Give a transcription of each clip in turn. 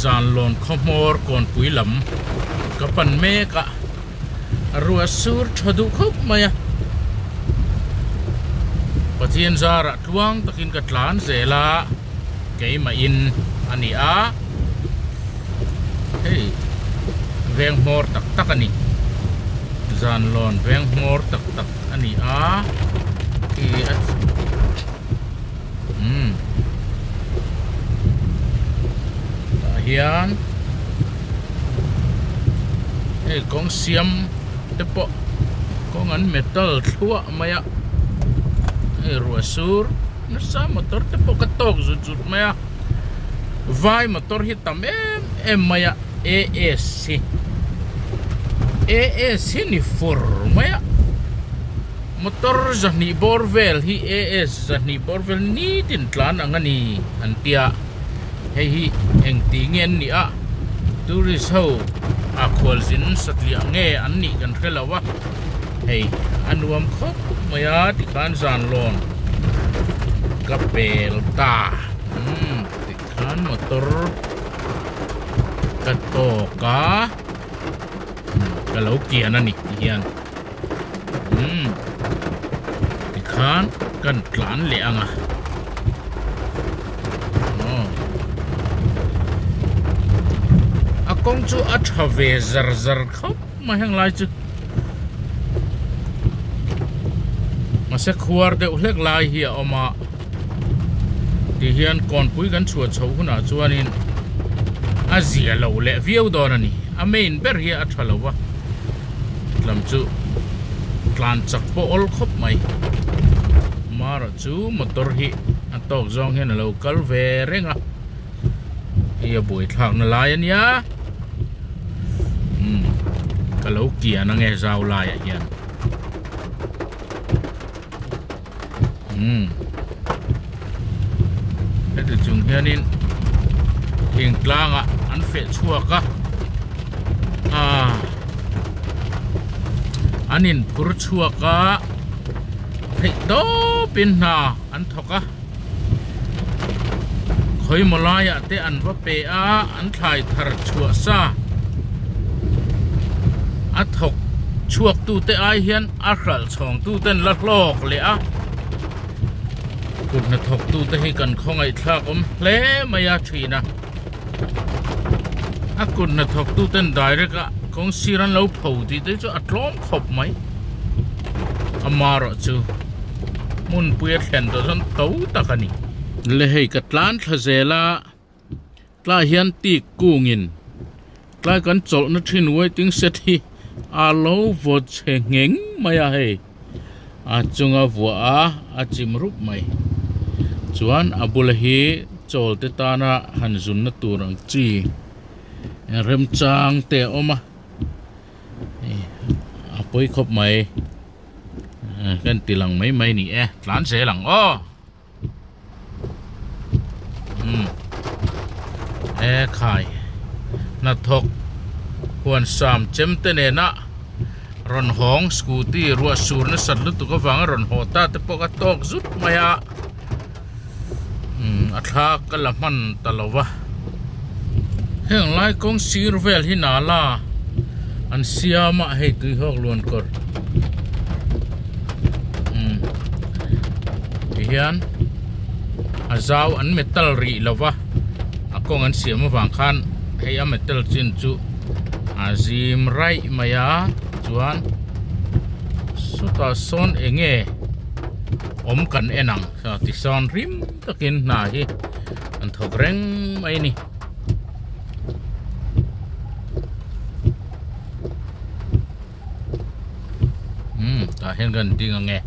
Zanlawn khaw hmawr kawnpui lam ka pan mek a, ruah sur tha duh khawp mai a. Pathian zarah tluang takin ka tlan zel a, keimah in a ni a, hei veng hmawr tak tak a ni, Zanlawn veng hmawr tak tak a ni a, khi a. Umm tah hian hei kawng siam te pawh kawng an metal thluah mai a hei ruah sur nasa motor te pawh ka tawk zut zut mai a vai motor hi tam em em mai a A_S hi A_S hi ni fur mai a. Motor zahnih bawr vel hi AS zahnih bawr vel nitin tlan ang a ni an tia, hei hi engti nge an nih a, tourist ho a khualzin satliah nge an nih kan hre lo a, hei a nuam khawp mai a tikhan zan lawn ka pel ta, umm tikhan motor ka tawk a, ka lo kian a ni tihian. Umm tikhan kan tlan leh ang a aw a kawng chu a tha ve zar zar khawp mai heng lai chu mahse khuar deuh hlek lai hi a awm a tihian kawnpui kan chhuah chhoh hunah chuanin a zia lo leh viau dawn a ni a main ber hi a tha lo va. Lam chu tlan chak pawh awl khawp mai mara chu motor hi a tawk zawng hian alo kal ve reng a hei a buaithlak na lai ania umm ka lo kian ange zau laiah hian umm heti chung hianin thingtlangah an feh chhuak a ah an in phur chhuak a theih tawpin hna an thawk a khawimaw laiah te an va pe a an thlai thar chhuah sa a thawk chhuak tute ai hian a hralh chhawng tuten la hlawk leh a kut hnathawk tute hi kan khawngaih thlak awm hle mai a thin a a kut hnathawk tuten direct a kawng sir an lo pho tih te chu a tlawm khawp mai amaherawhchu hmunpui a thlen tawh chuan to tak a ni. Le hei ka tlan thla zel a tlaiah hian tik kungin tlai kan chawlhna thin waiting shed hi a lo vawt chhe ngheng mai a hei a chunga vuah a a chim rup mai chuan a bula hi chawl te tana han zunna tur ang chi remchang te a awm a a pawi khawp mai kan ti lang mai mai a ni e tlan zel ang aw. Umm e khai hnathawk huan sam chem te nena rawn hawng scooty ruah sur nasat lutuk avanga rawn haw ta te pawh ka tawk zut mai a umm a thla ka la hman ta lo va heng lai kawng sir vel hi nala an siam a hei tui hawk luan kawr umm tihian a zau an metal rih lo va a kawng an siam avang khan hei a metal chin chu a zim raih mai a chuan sawtah sawn eng nge awm kan en ang tisawn rim takin hna hi an thawk reng mai a ni. Umm tah hian kan ding ange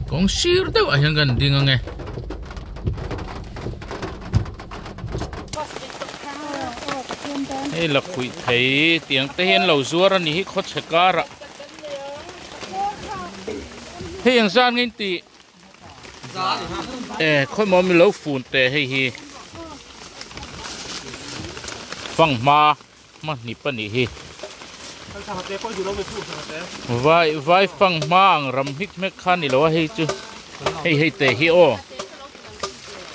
kawng sir deuh ah hian kan ding ange. Hei lakhuih thei tiang te hian lo zuar a ni hi khawchhe karah hei ang zan nge in tih. E khawimaw mi lo fun teh hei hi fanghma hmahnip a nih hi vai vai fanghma ang ram hik hmek kha ni lo a hei chu hei hei teh hi aw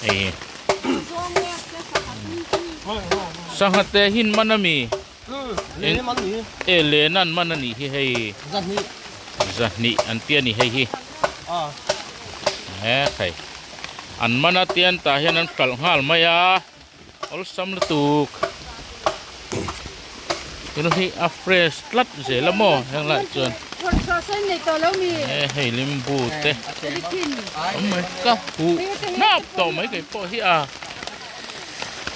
hei hi. Sangha te hin man ami? E len an man anih hi hei. Zahnih an ti a ni hei hi. He khai. An man a tian tah hian an hralh nghal mai a. Awlsam lutuk. Thil hi a fresh tlat zel a maw heng lai chuan. E hei limbu te. Awm mai ka huh hnap tawh mai kei pawh hi a.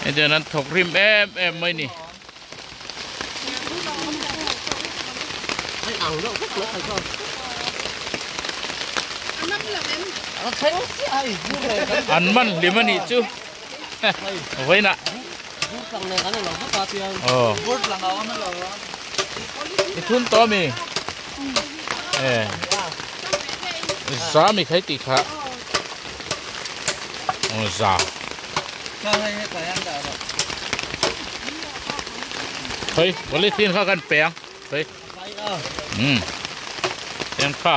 Hei chuan an thawk rim em em mai ni. An man hlim a nih chu vawiinah aw i thun tawh ami e za mi khai tih kha aw za. Khoi polythene kha kan pe ang khoi um em kha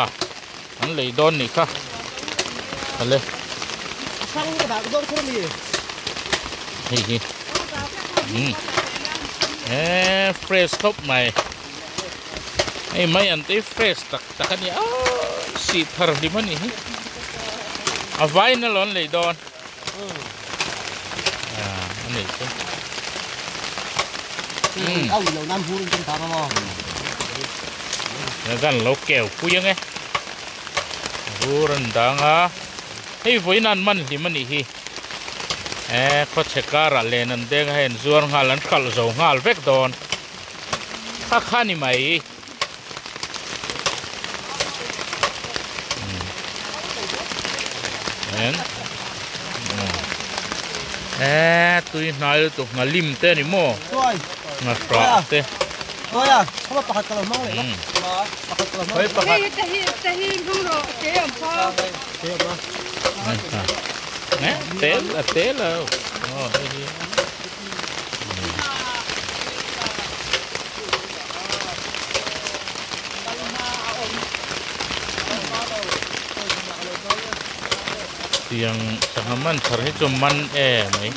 an lei dawn nih kha ale hei hi um e fresh khawp mai hei mai an te fresh tak tak ani a sih thar hlim ani hi a vain a lawn lei dawn. Kan lo keu pui ange vur an dang a hei vawiin an man hlim a nih hi e khawchhe karah len an deng a hei an zuar nghal an hralh zo nghal vek dawn kha kha ni mai. E tui hnai lutuk ngha lim te ani maw ngha hrah te tel a tel a hei hi. Tiang sangha man thar hi chu man e mai.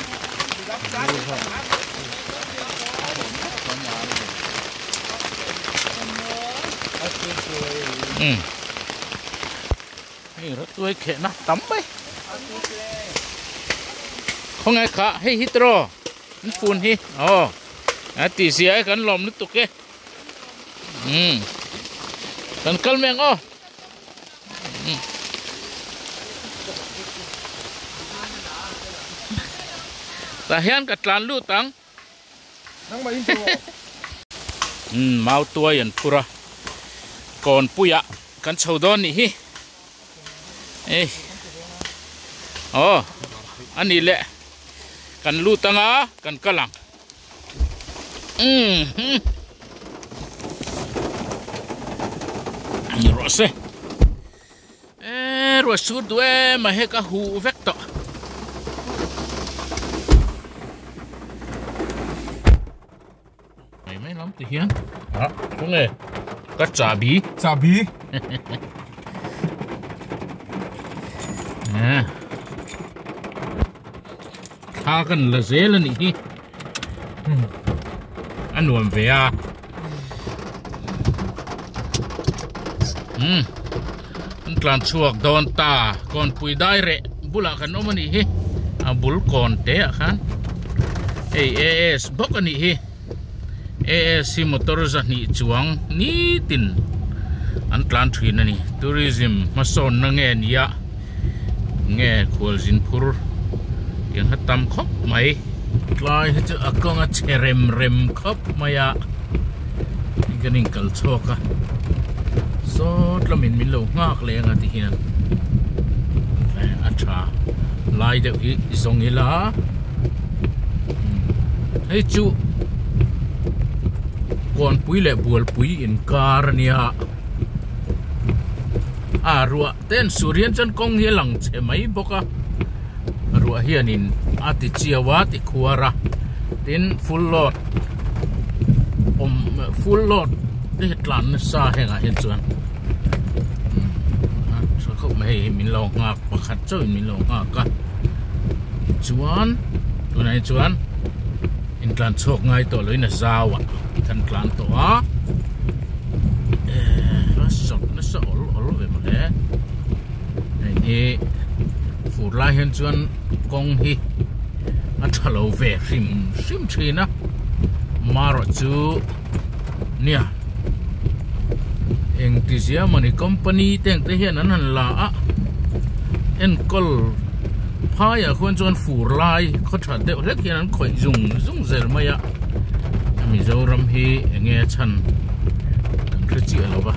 Um hei rawtuai khehna tam mai. Khawngaih kha hei hi tiraw. An phone hi aw a tih zia e kan lawm lutuk e umm kan kal mai ang aw umm tah hian ka tlan lut ang umm mau tuai an phur a kawnpuiah kan chho dawn nih hi ei aw a nih leh. Kan lut anga kan kal ang. Umm. Ni rawh se. E ruah sur duh em a hek a huh vek tawh. Mai mai lam ti hian a khawnge ka chahbi chahbi thla kan la zel a nih hi a nuam ve a um an tlan chhuak dawn ta kawnpui dai reh bulah kan awm a nih hi a bul kawn te ah khan hei AS bawk a nih hi AS hi motor zahnih chuang nitin an tlan thin a ni tourism hmasawnna nge nia nge khualzin phur tiang kha tam khawp mai tlai hi chu a kawng a chhe rem rem khawp mai a kan inkal chhuak a saw tlamin min lo nghak leh anga ti hian a tha lai deuh hi zawng ila hei chu kawnpui leh bualpui inkar ania a ruah te an sur hian chuan kawng hi a lang chhe mai bawk a ruah hianin a ti chiau a ti khuar a tin full load awm full load te hi tlan nasa hengah hian chuan a tha khawp mai hei hi min lo nghak pakhat chauhin min lo nghak a tichuan tunah hi chuan. Intlan chhuak ngai tawh loin a zau ah kan tlan tawh a eh a sawp nasa awl awl ve mawle hei hi fur lai hian chuan kawng hi a tha lo ve hrim hrim thin a marawh chu nia engtizia mawni company te ang te hian an han la a enkawl phaiah khuan chuan fur lai khaw tha deuh hlek hian an khawih zung zung zel mai a Mizoram hi enge a chhan kan hre chiah lo va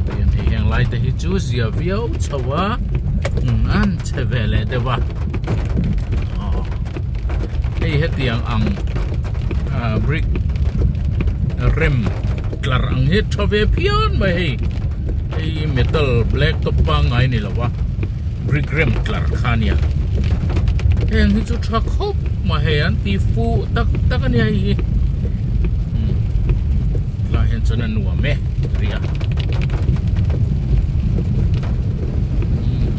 tian hei heng lai te hi chu zia viau chho a an chhe ve leh deuh a aw hei hetiang ang ah brick rem tlar ang hi tha ve phian mai hei hei metal black top pangngai ni lo a brick rem tlar kha ania heng hi chu tha khawp mai hei an ti fuh tak tak ania hei hi umm tlaiah hian chuan a nuam e ria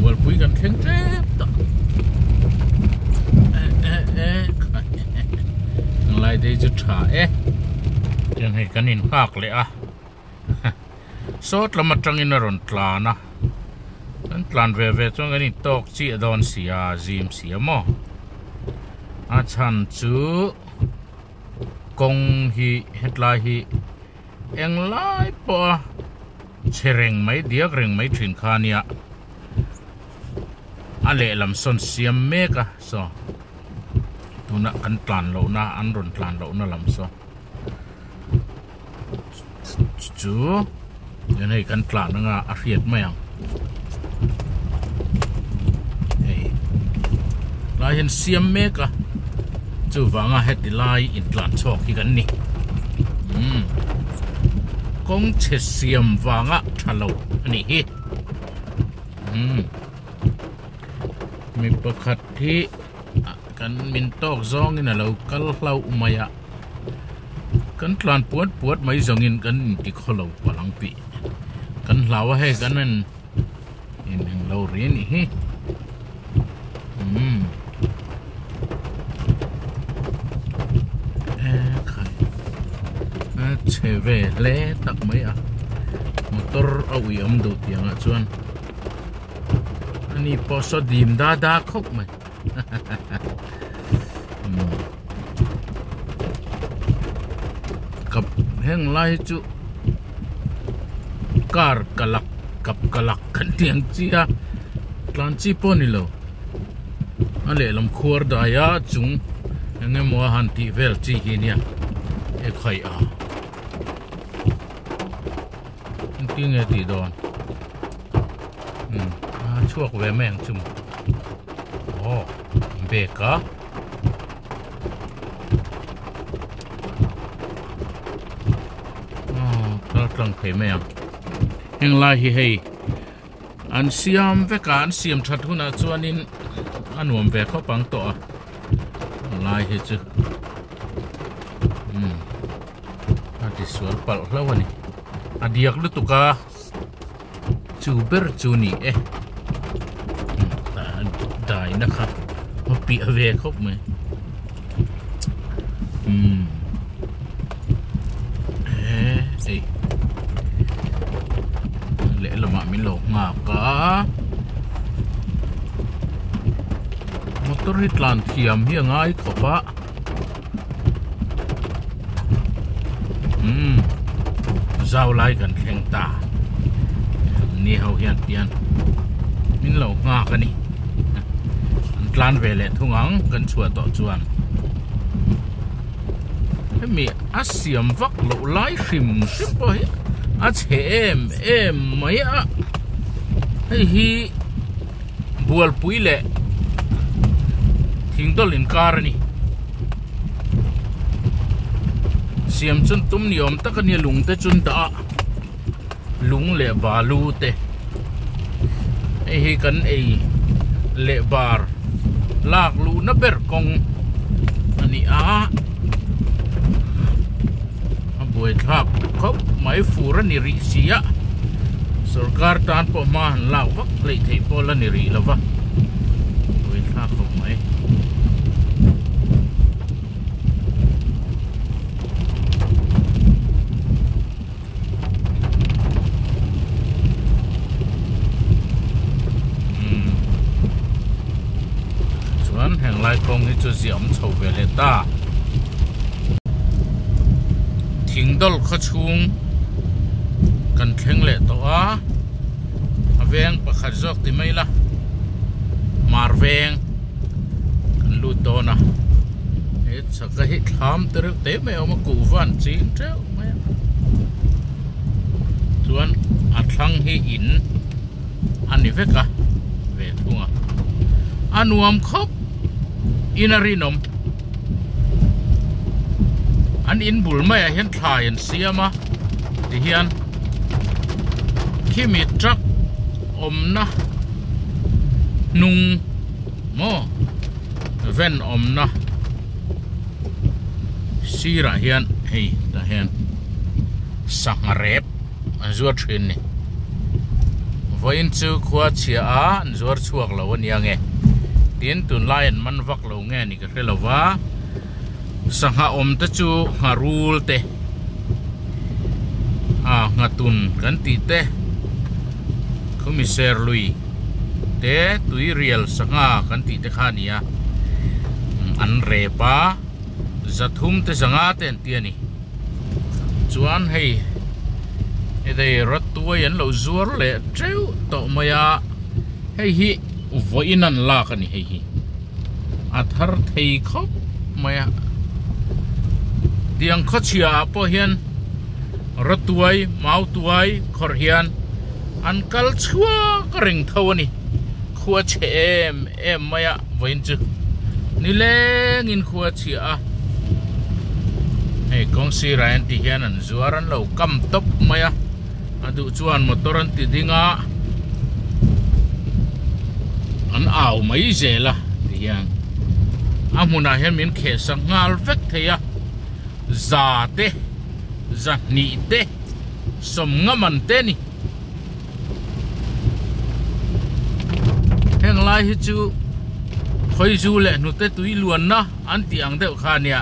bualpui kan thleng tep tak eh eh eh lai te hi chu tha e tiang hei kan inghak leh a. Sawt lam atangin a rawn tlan a kan tlan ve ve chuan kan intawk chiah dawn si a zim si a maw a chhan chu kawng hi hetlai hi englai pawh a chhe reng mai diak reng mai thin kha a nia a lehlam sawn siam mek a saw tuna kan tlan lohna an rawn tlan lohna lam saw. Chu chuan hei kan tlan anga a hriat mai ang hei lai hian siam mek a chuvanga heti lai intlan chhuak hi kan ni umm kawng chhe siam vanga tha lo a nih hi umm mi pakhat hi kan min tawk zawngin a lo kal hlauh mai a. Kan tlan puat puat mai zawngin kan inti khawlo palh ang tih kan hlau a hei kan in in englo ri a nih hi umm e khai a chhe ve hle tak mai a motor a ui awm duh tih angah chuan ani pawh saw dim da da khawp mai. Kap heng lai hi chu car kalak kap kalak kan tih ang chi a tlan chi pawh a ni lo a lehlam khuar dai a chung eng emaw a han tih vel chi hi nia e khaih a engtin nge tih dawn a chhuak ve mai ang chu maw. Aw bag a aw kal tlang thei mai ang heng lai hi hei an siam vek a an siam that hunah chuanin a nuam ve khawp ang tawh a lai hi chu umm a ti sual palh hlauh a ni a diak lutuk a. Chu ber chu ni e dai na kha a piah ve khawp mai umm eh hei lehlamah min lo nghak a motor hi tlan thiam hi a ngai khawp a. Umm zau lai kan thleng ta ni ho hian tian min lo nghak a ni an tlan ve leh thung ang kan chhuah tawh chuan hemi a siam vak loh lai hrim hrim pawh hi a chhe em em mai a hei hi. Bualpui leh thingdawlh inkar a ni. Siam chun tum ni awm tak a nia lung te chun dah a lung leh balu te hei hi kan ei leh bar lak luhna ber kawng a ni a a buaithlak khawp mai fur a ni rih si a sorkar tan pawh hma han lak vak hleih theih pawh la ni rih lo va buaithlak khawp mai. chu ziah awm chho ve leh ta. Thingdawl khaw chhung kan thleng leh tawh a, a veng pakhat zawk ti mai la, Mar veng kan lut dawn a, he chhaka hi thlam te reuh te mai a awm a, kuhva an ching teuh mai a, chuan a thlang hi in a ni vek a ve thung a, a nuam khawp in a rinawm. An in bul maiah hian thlai an siam a tihian khimi truck awmna hnung maw van awmna sirah hian hei tah hian sangha rep an zuar thin a ni vawiin chu khua chhia a an zuar chhuak lo a nia nge tin tunlai an man vak lo nge ni ka hre lo va sangha awm te chu ngharul te ah nghatun kan tih te khumi serlui te tuirial sangha kan tih te kha a ni a an rep a zathum te zanga te an ti a ni. Chuan hei hei rawtuai an lo zuar leh teuh tawh mai a hei hi vawiin an lak a ni hei hi a thar thei khawp mai a tiang khawchhia ah pawh hian rawtuai mautuai khawrh hian an kal chhuak reng tho a ni khua chhe em em mai a vawiin chu nilengin khua chhia a hei kawng sirah hian ti hian an zuar an lo kam tawp mai a a duh chuan motor an ti ding a an au mai zel a ti hian a hmunah hian min kheh sak nghal vek thei a za te zahnih te sawmnga man te a ni. Heng lai hi chu khawizu leh hnute tui luanna an tih ang deuh kha a nia.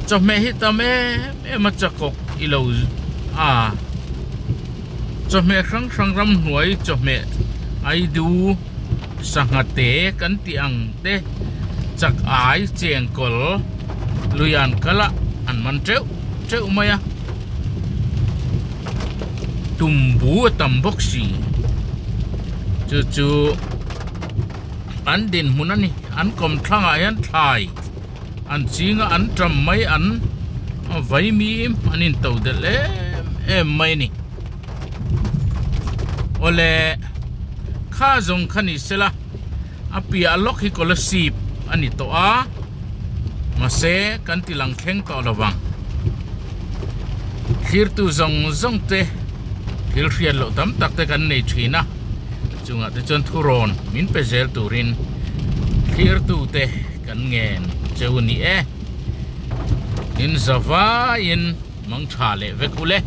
Chawhmeh hi tam em em a chakawk i lo a chawhmeh hrang hrang ramhnuai chawhmeh aidu sangha te kan tih ang te chak ai chengkawl lui an kal a an man teuh teuh mai a. Tumbu a tam bawk si chu chu an dinhmun a ni an kawmthlangah hian thlai an ching a an tam mai an vaimim an into delh em em mai a ni awle kha zawng kha ni sela a piah lawk hi kolasib a ni tawh a. Mahse, kan ti lang thleng tawh lo vang. Thlirtu zawng zawng te thil hriat loh tam tak te kan nei thin a, chungah te chuan thurawn min pe zel turin thlirtu te kan ngen cheu ni e. In zavaiin mang tha leh vek u le.